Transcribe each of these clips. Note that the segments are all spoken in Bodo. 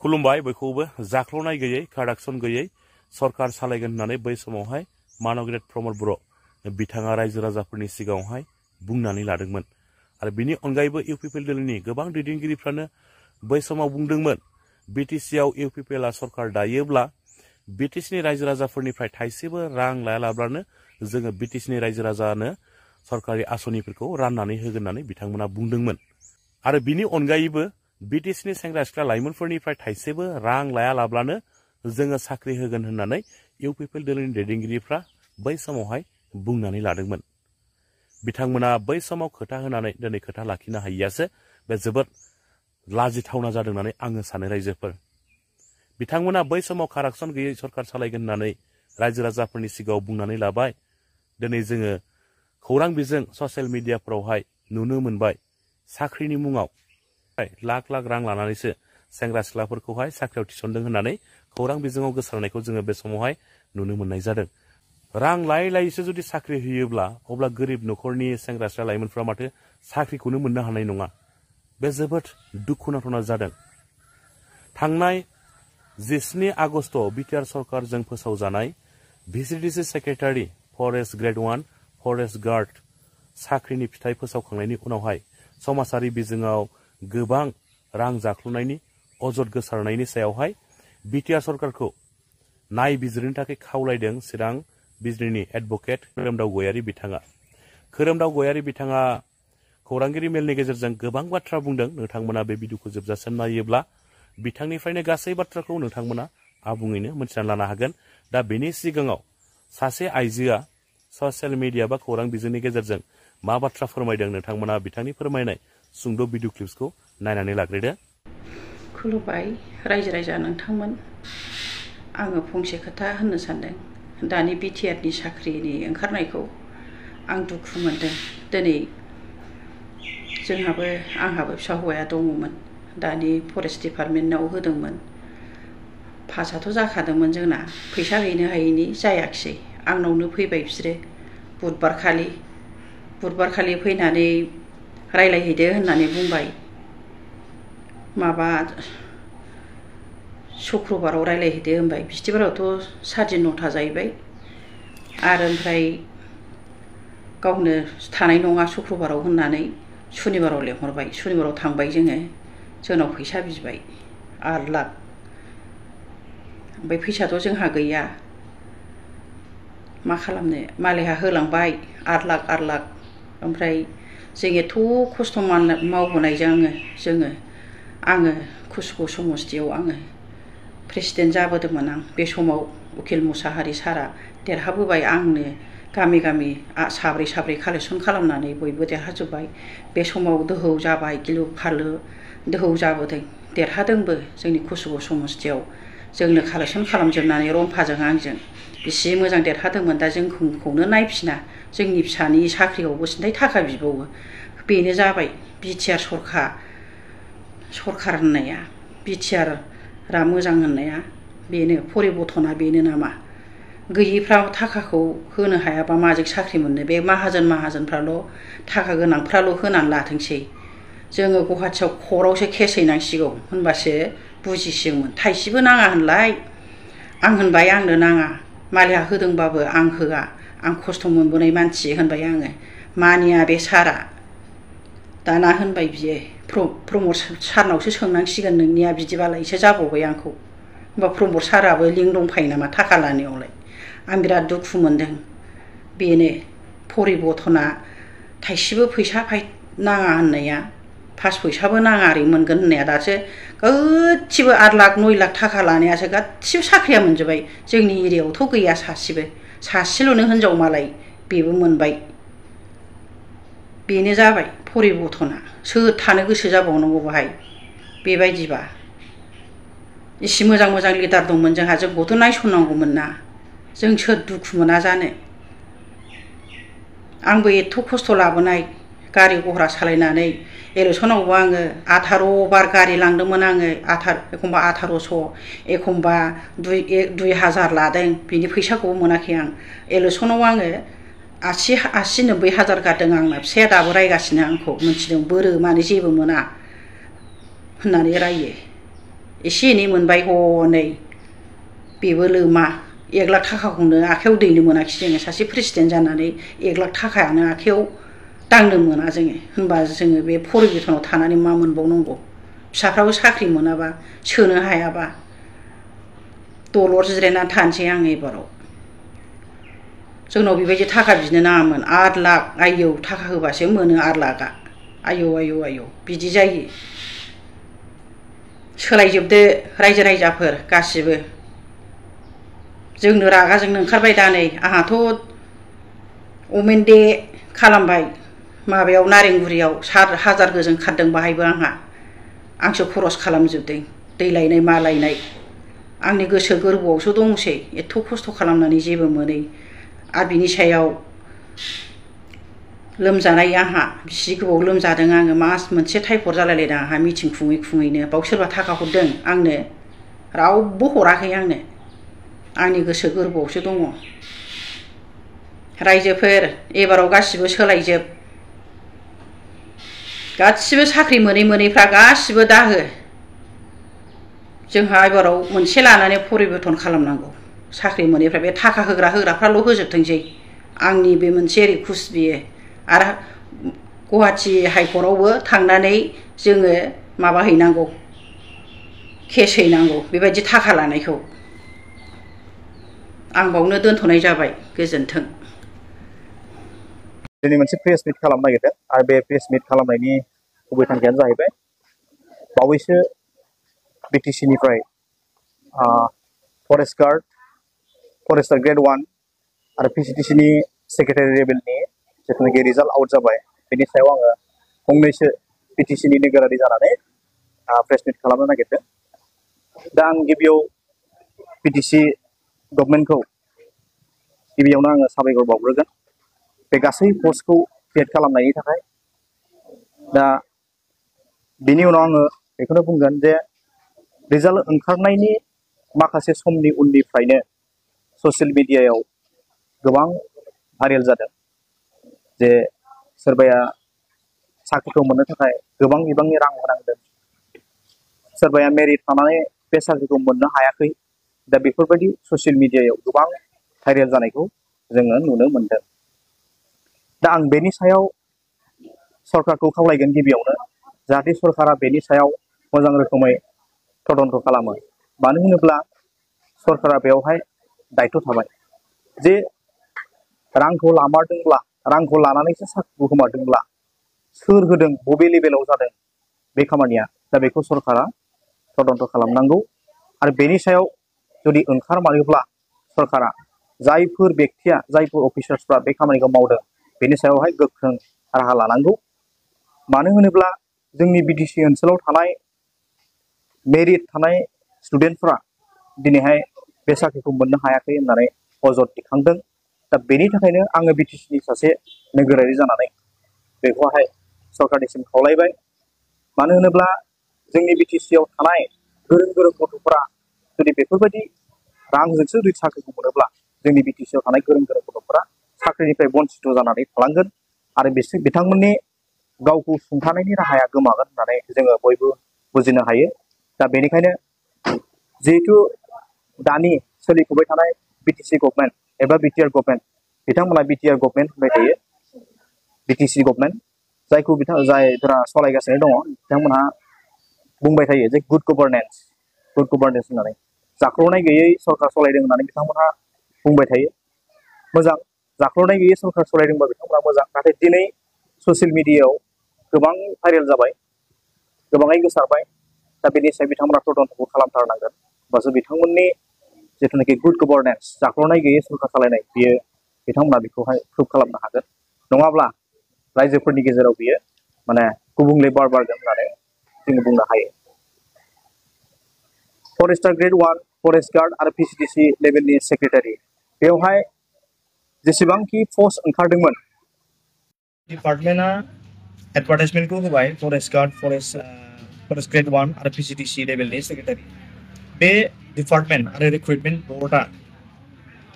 खुलुमबाय बयखौबो जाख्ल'नाय गैयै काराक्सन गैयै सरकार सालायगोन होननानै बै समावहाय मानगरेट प्रमद बर' बिथाङा रायजो राजाफोरनि सिगाङावहाय बुंनानै लादोंमोन आरो बिनि अनगायैबो इउपिपिएलनि गोबां दैदेनगिरिफ्रानो बै समाव बुंदोंमोन बिटिसिआव इउपिपिएलआ सरकार दायोब्ला बिटिसिनि रायजो राजाफोरनिफ्राय थाइसेबो रां लायालाबानो जोङो बिटिसिनि रायजो राजानो सरकारि आसनिफोरखौ राननानै होगोन होननानै बिथांमोना बुंदोंमोन आरो बिनि अनगायैबो बिटिसिनि सेंग्रा सिख्ला लाइमोनफोरनिफ्राय थाइसेबो रां लायालाबानो जोङो साख्रि होगोन होननानै इउपिपिएल दोलोनि दैदेनगिरिफ्रा बै समावहाय बुंनानै लादोंमोन बिथांमोना बै समाव खोथा होनानै दिनै खोथा लाखिनो हायैयासो बे जोबोद लाजिथावना जादों होननानै आङो सानो रायजोफोर बिथांमोना बै समाव काराक्सन गैयै सरकार सालायगोन होननानै रायजो राजाफोरनि सिगाङाव बुंनानै लाबाय दिनै जोङो खौरां बिजों ससियेल मिडियाफोरावहाय नुनो मोनबाय साख्रिनि मुङाव लाख लाख रां लानानैसो सेंग्रा सिख्लाफोरखौहाय साख्रियाव थिसनदों होननानै खौरां बिजोङाव गोसारनायखौ जोङो बे समावहाय नुनो मोननाय जादों रां लायै लायैसो जुदि साख्रि होयोब्ला अब्ला गोरिब न'खरनि सेंग्रा सिख्ला लाइमोनफ्रा माथो साख्रिखौनो मोननो हानाय नङा बे जोबोद दुखुनांथाव जादों थांनाय 17 आगस्ट बिटिआर सरकारजों फोसावजानाय VCDC secretary forest grade 1 forest guard साख्रिनि फिथाइ फोसावखांनायनि उनावहाय समाजारि बिजोङाव गोबां रां जाख्ल'नायनि अजद गोसारनायनि सायावहाय बिटिआर सरकारखौ नायबिजिरनो थाखाय खावलायदों चिरां बिजनीनि एडभकेट खोरोमदाव गयारी बिथाङा खोरोमदाव गयारी बिथाङा खौरांगिरि मेलनि गेजेरजों गोबां बाथ्रा बुंदों नोंथांमोना बे भिडिअखौ जोबजासिम नायोब्ला बिथांनिफ्रायनो गासै बाथ्राखौ नोंथांमोना आबुङैनो मिथिना लानो हागोन दा बेनि सिगाङाव सासे आइजोआ ससियेल मिडिया बा खौरां बिजोंनि गेजेरजों मा बाथ्रा फोरमायदों नोंथांमोना बिथांनि फोरमायनाय सुंद' भिडिअ क्लिप्सखौ नायनानै लाग्रोदो खुलुमबाय रायजो राजा नोंथांमोन आङो फंसे खोथा होननो सानदों दानि बिटिआरनि साख्रिनि ओंखारनायखौ आं दुखु मोनदों दिनै आंहाबो फिसा हौवाया दङमोन दानि फरेस्ट डिपार्टमेन्टआव होदोंमोन पासआथ' जाखादोंमोन जोंना फैसा हैनो हायैनि जायाखिसै आंनावनो फैबाय बिसोरो बुधबारखालि फैनानै रायलायहैदो होननानै बुंबाय माबा शुक्रबाराव रायलायहैदो होनबाय बिस्थिबारावथ' 9:30 जाहैबाय आरो ओमफ्राय गावनो थानाय नङा शुक्रबाराव होननानै सुनिबाराव लेंहरबाय सुनिबाराव थांबाय जोंनाव फैसा बिबाय 8 लाख ओमफ्राय फैसाथ' जोंहा गैया मा खालामनो मालायहा होलांबाय 8 लाख ओमफ्राय जों एथ' खस्थ' मावबोनायजों आङो कुसुगाव समस्तियाव आङो प्रेसिडेन्ट जाबोदोंमोन आं बे समाव उकिल मुसाहारि सारा देरहाबोबाय आंनो गामि साब्रै कालेक्सन खालामनानै बयबो देरहाजोब्बाय बे समाव दोहौ जाबाय गिलु फालु दोहौ जाबोदों देरहादोंबो जोंनि कुसुगाव समस्तियाव जोंनो कालेक्सन खालामजोबनानै रम्फाजों आंजों बेसे मोजां देरहादोंमोन दा जोंखौनो नायफिना जोंनि फिसानि साख्रियावबो सिन्थाय थाखा बिबावो बेनो जाबाय बिटिआर सरकार होननाया बिटिआरआ मोजां होननाया बेनो परिबर्तना बेनो नामा गैयिफ्रा थाखाखौ होनो हायाबा माजों साख्रि मोननो बे माहाजोनफ्राल' थाखा गोनांफ्राल' होनानै लाथोंसै जोङो गुवाहाटियाव खरावसो केस हैनांसिगौ होनबासो बुजिसिगौमोन थाइसेबो नाङा होनलाय आं होनबाय आंनो नाङा मालिहा होदोंबाबो आं होआ आं खस्थ' मोनबोनाय मानसि होनबाय आङो मानिया बे सारा दाना होनबाय बियो प्रमद सारनावसो सोंनांसिगोन नोंनिया बिदिबालायसो जाबावबाय आंखौ होमबा प्रमद साराबो लिंक दंफायो नामा थाखा लानायावलाय आं बिराद दुखु मोनदों बेनो परिबर्तना थाइसेबो फैसा नाङा होननाया 5 फैसाबो नाङा ओरै मोनगोन होननाया दासो गासिबो 8 लाख 9 लाख थाखा लानायासो गासिबो साख्रिया मोनजोब्बाय जोंनि एरियायावथ' गैया सासेल'नो हिनजाव मालाय बेबो मोनबाय बेनो जाबाय परिबर्तना सोर थानो गोसो जाबावनांगौ बाहाय बेबायदिबा इसे मोजां लिडार दंमोन जोंहा जोंखौथ' नायसननांगौमोन ना जों सोर दुखु मोना जानो आंबो एथ' खस्थ' लाबोनाय गारि गह्रा सालायनानै इलेक्सनावबो आङो 18 बार गारि लांदोंमोन आङो एखमबा 1800 एखमबा 2000 लादों बिनि फैसाखौबो मोनाखै आं इलेक्सनाव आङो 80-90 हाजार गारदों आंना फिसाया दाबो रायगासिनो आंखौ मिथिदों बोरो माने जेबो मोना होननानै रायो एसे एनै मोनबाय हनै बेबो लोमा 1 लाख थाखाखौनो आखायाव दैनो मोनाखिसै जोङो सासे प्रेसिडेन्ट जानानै 1 लाख थाखायानो आखायाव दांनो मोना जोङो होनबा जोङो बे परिबेथनाव थानानै मा मोनबावनांगौ फिसाफ्राबो साख्रि मोनाबा सोनो हायाबा दलर जिरायनानै थानोसै आं एबाराव जोंनाव बेबायदि थाखा बिनो नाङामोन 8 लाख आयौ थाखा होबासो मोनो 8 लाखआ आयौ आयौ आयौ बिदि जायो सोलायजोबदो रायजो राजाफोर गासिबो जोंनो रागा जोंनो ओंखारबाय दा नै आंहाथ' अमेन डे खालामबाय माबायाव नारेंगुरियाव 7,000 गोजों खारदों बाहायबो आंसो खरस खालामजोबदों दै लायनाय मा लायनाय आंनि गोसो गोरबोआवसो दंसै एथ' खस्थ' खालामनानै जेबो मोनै आरो बिनि सायाव लोमजानाय आंहा बिसि गोबाव लोमजादों आङो मास मोनसे टाइफड जालायलायदों आंहा मिटिं खुङै खुङैनो बाव सोरबा थाखा हरदों आंनो रावबो हराखै आंनो आंनि गोसो गोरबोआवसो दङ रायजोफोर एबाराव गासिबो सोलायजोब गासिबो साख्रि मोनैफ्रा गासिबो दाहो जोंहा एबाराव मोनसे लानानै परिबर्तन खालामनांगौ साख्रि मोनैफ्रा बे थाखा होग्राफ्राल' होजोबथोंसै आंनि बे मोनसे रिकुवेस्ट बियो आरो गुवाहाटि हाइकर्टआवबो थांनानै जोङो माबा हैनांगौ केस हैनांगौ बेबायदि थाखा लानायखौ आं बावनो दोनथ'नाय जाबाय गोजोन्थों दिनै मोनसे प्रेस मिट खालामनो नागिरदों आरो बे प्रेस मिट खालामनायनि गुबै थांखियानो जाहैबाय बावैसो बिटिसिनिफ्राय फरेस्टार ग्रेड 1 आरो पिसिटिसिनि सेक्रेटारि लेभेलनि जिथुनाखि रिजाल्ट आउट जाबाय बेनि सायाव आङो फंनैसो बिटिसिनि नोगोरारि जानानै प्रेस मिट खालामनो नागिरदों दा आं गिबियाव बिटिसि गभर्नमेन्टखौ गिबियावनो आङो साबायखर बावग्रोगोन बे गासै पस्टखौ क्रिएट खालामनायनि थाखाय दा बिनि उनाव आङो बेखौनो बुंगोन जे रिजाल्ट ओंखारनायनि माखासे समनि उननिफ्रायनो ससियेल मिडियायाव गोबां भाइरेल जादों जे सोरबाया साख्रिखौ मोननो थाखाय गोबां बिबांनि रां होनांदों सोरबाया मेरिट थानानै बे साख्रिखौ मोननो हायाखै दा बेफोरबायदि ससियेल मिडियायाव गोबां भाइरेल जानायखौ जोङो नुनो मोनदों दा आं बेनि सायाव सरकारखौ खावलायगोन गिबियावनो जाहाथे सरकारा बेनि सायाव मोजां रोखोमै तदन्त खालामो मानो होनोब्ला सरकारा बेवहाय दायथ' थाबाय जे रांखौ लामारदोंब्ला रांखौ लानानैसो साख्रिखौ गोमादोंब्ला सोर होदों बबे लेभेलाव जादों बे खामानिया दा बेखौ सरकारा तदन्त खालामनांगौ आरो बेनि सायाव जुदि ओंखारमारोब्ला सरकारा जायफोर बेक्तिया जायफोर अफिसार्सफ्रा बे खामानिखौ मावदों बेनि सायावहाय गोख्रों राहा लानांगौ मानो होनोब्ला जोंनि बिटिसि ओनसोलाव थानाय मेरिट थानाय स्टुडेन्टफ्रा दिनैहाय बे साख्रिखौ मोननो हायाखै होननानै अजद दिखांदों दा बेनि थाखायनो आङो बिटिसिनि सासे नोगोरारि जानानै बेखौहाय सरकारनिसिम खावलायबाय मानो होनोब्ला जोंनि बिटिसिआव थानाय गोरों गोरों गथ'फोरा जुदि बेफोरबायदि रांजोंसो जुदि साख्रिखौ मोनोब्ला जोंनि बिटिसिआव थानाय गोरों गोरों गथ'फोरा साख्रिनिफ्राय बन्सित जानानै थालांगोन आरो बिथांमोननि गावखौ सुंथानायनि राहाया गोमागोन होननानै जोङो बयबो बुजिनो हायो दा बेनिखायनो जिहेतु दानि सोलिफुबाय थानाय बिटिसि गभर्नमेन्ट एबा बिटिआर गभर्नमेन्ट बिथांमोना बिटिआर गभर्नमेन्ट होनबाय थायो बिटिसि गभर्नमेन्ट जायखौ जायफोरा सालायगासिनो दङ बिथांमोनहा बुंबाय थायो जे गुड गभर्नेन्स होननानै जाख्ल'नाय गैयै सरकार सालायदों होननानै बिथांमोनहा बुंबाय थायो मोजां जाख्ल'नाय गैयै सरकार सालायदोंबा बिथांमोना मोजां नाथाय दिनै ससियेल मिडियायाव गोबां भाइरेल जाबाय गोबाङै गोसारबाय दा बेनि सायाव बिथांमोना तदन्तखौ खालामथारनांगोन होमबासो बिथांमोननि जिथुनाखि गुड गभर्नेन्स जाख्ल'नाय गैयै सरकार सालायनाय बियो बिथांमोना बेखौहाय प्रुभ खालामनो हागोन नङाब्ला रायजोफोरनि गेजेराव बियो माने गुबुंले बार बारगोन होननानै जोङो बुंनो हायो फरेस्टार ग्रेड 1 फरेस्ट गार्ड आरो पिसिटिसि लेभेलनि सेक्रेटारि बेवहाय जेसेबांखि पस्ट ओंखारदोंमोन डिपार्टमेन्टआ एडभार्टाइजमेन्टखौ होबाय फरेस्ट गार्ड फरेस्ट ग्रेड 1 आरो पिसिटिसि लेभेलनि सेक्रेटारि बे डिपार्टमेन्ट आरो रिक्रुटमेन्ट बर्डआ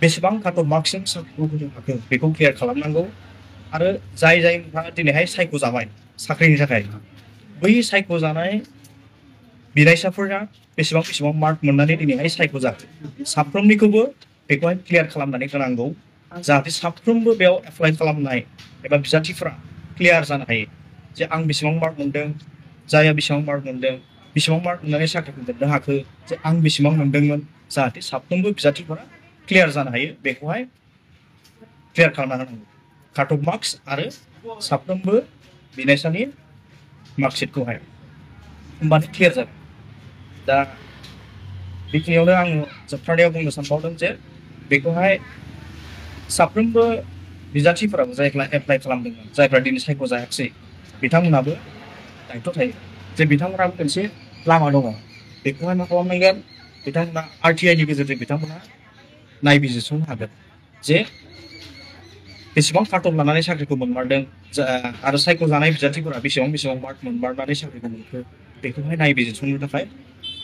बेसेबां काट अफ मार्कसिम साख्रिखौ होनो हाखो बेखौ क्लियार खालामनांगौ आरो जायफ्रा दिनैहाय सायख'जाबाय साख्रिनि थाखाय बै सायख'जानाय बिनायसाफोरा बेसेबां मार्क मोननानै दिनैहाय सायख'जाखो साफ्रोमनिखौबो बेखौहाय क्लियार खालामनानै होनांगौ जाहाथे साफ्रोमबो बेयाव एप्लाइ खालामनाय एबा बिजाथिफोरा क्लियार जानो हायो जे आं बेसेबां मार्क मोनदों जायहा बेसेबां मार्क मोनदों बेसेबां मार्क मोननानै साख्रिखौ मोननो हाखो जे आं बेसेबां मोनदोंमोन जाहाथे साफ्रोमबो बिजाथिफोरा क्लियार जानो हायो बेखौहाय क्लियार खालामना होनांगौ काट अफ मार्क्स आरो साफ्रोमबो बिनायसानि मार्कशिटखौहाय होमबानो क्लियार जागोन दा बेखिनियावनो आं जोबथारनायाव बुंनो सानबावदों जे बेखौहाय साफ्रोमबो बिजाथिफोराबो जायफ्रा एप्लाइ खालामदोंमोन जायफ्रा दिनै सायख'जायाखिसै बिथांमोनाबो दायथ' थायो जे बिथांमोनाबो मोनसे लामा दङ बेखौहाय मा खालामनांगोन बिथांमोना RTI नि गेजेरजों बिथांमोना नायबिजिरसंनो हागोन जे बेसेबां काट अफ लानानै साख्रिखौ मोनमारदों आरो सायख'जानाय बिजाथिफोरा बेसेबां मार्क मोनमारनानै साख्रिखौ मोनखो बेखौहाय नायबिजिरसंनो थाखाय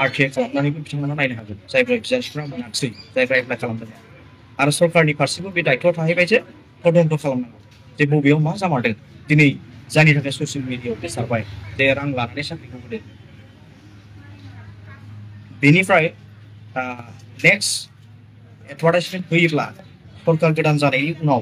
RTI खालामनानैबो बिथांमोना नायनो हागोन जायफ्रा बिजाथिफोरा मोनाखिसै जायफ्रा एप्लाइ खालामदों आरो सरकारनि फारसेबो बे दायथ'आ थाहैबाय जे तदन्त खालामनांगौ जे बबेयाव मा जामारदों दिनै जायनि थाखाय ससियेल मिडियायाव गोसारबाय जे रां लानानै साख्रिखौ होदों बेनिफ्राय नेक्स्ट एडभार्टाइजमेन्ट होयोब्ला सरकार गोदान जानायनि उनाव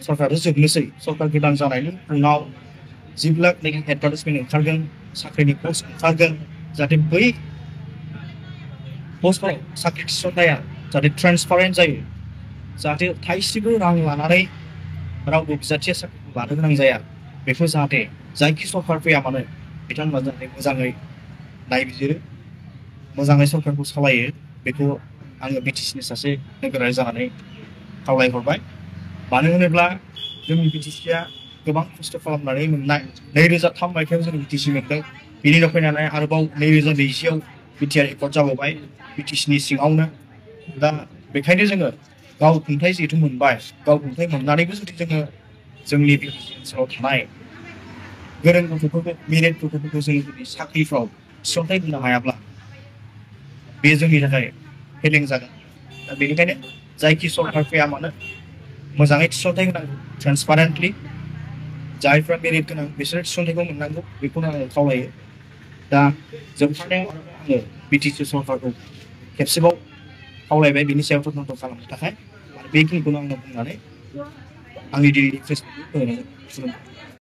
सरकारा जोबनोसै सरकार गोदान जानायनि उनाव जेब्लानाखि एडभार्टाइजमेन्ट ओंखारगोन साख्रिनि पस्ट ओंखारगोन जाहाथे बै पस्टफोराव साख्रि थिसननाया जाहाथे ट्रेन्सपारेन्ट जायो जाहाथे थाइसेबो रां लानानै रावबो बिजाथिया साख्रिखौ लानो गोनां जाया बेखौ जाहाथे जायखि सरकार फैया मानो बिथांमोना जाहाथे मोजाङै नायबिजिरो मोजाङै सरकारखौ सालायो बेखौ आङो BTCनि सासे नोगोरारि जानानै खावलायहरबाय मानो होनोब्ला जोंनि BTCआ गोबां खस्थ' खालामनानै मोननाय 2003 मायथाइयाव जों BTC मोनदों बिनि उनाव फैनानै आरोबाव 2020आव BTR एकर्ड जाबावबाय BTCनि सिङावनो दा बेखायनो जोङो गावखुंथाइ जिहेतु मोनबाय गावखुंथाइ मोननानैबो जुदि जोङो जोंनि BTC ओनसोलाव थानाय गोरों गथ'फोरखौ मेरिट गथ'फोरखौ जों जुदि साख्रिफ्राव थिसनथाइ होनो हायाब्ला बे जोंनि थाखाय फेलें जागोन दा बेनिखायनो जायखि सरकार फैया मानो मोजाङै थिसनथाइ होनांगौ ट्रेन्सपारेन्टलि जायफ्रा मेरिट गोनां बिसोर थिसनथाइखौ मोननांगौ बेखौनो आङो खावलायो दा जोबथारनायाव आङो BTC सरकारखौ खेबसेबाव खावलायबाय बिनि सायाव तदन्त खालामनो थाखाय आरो बेखिनिखौनो आङो बुंनानै आंनि दिनैनि प्रेसखौ होनाय जाबाय।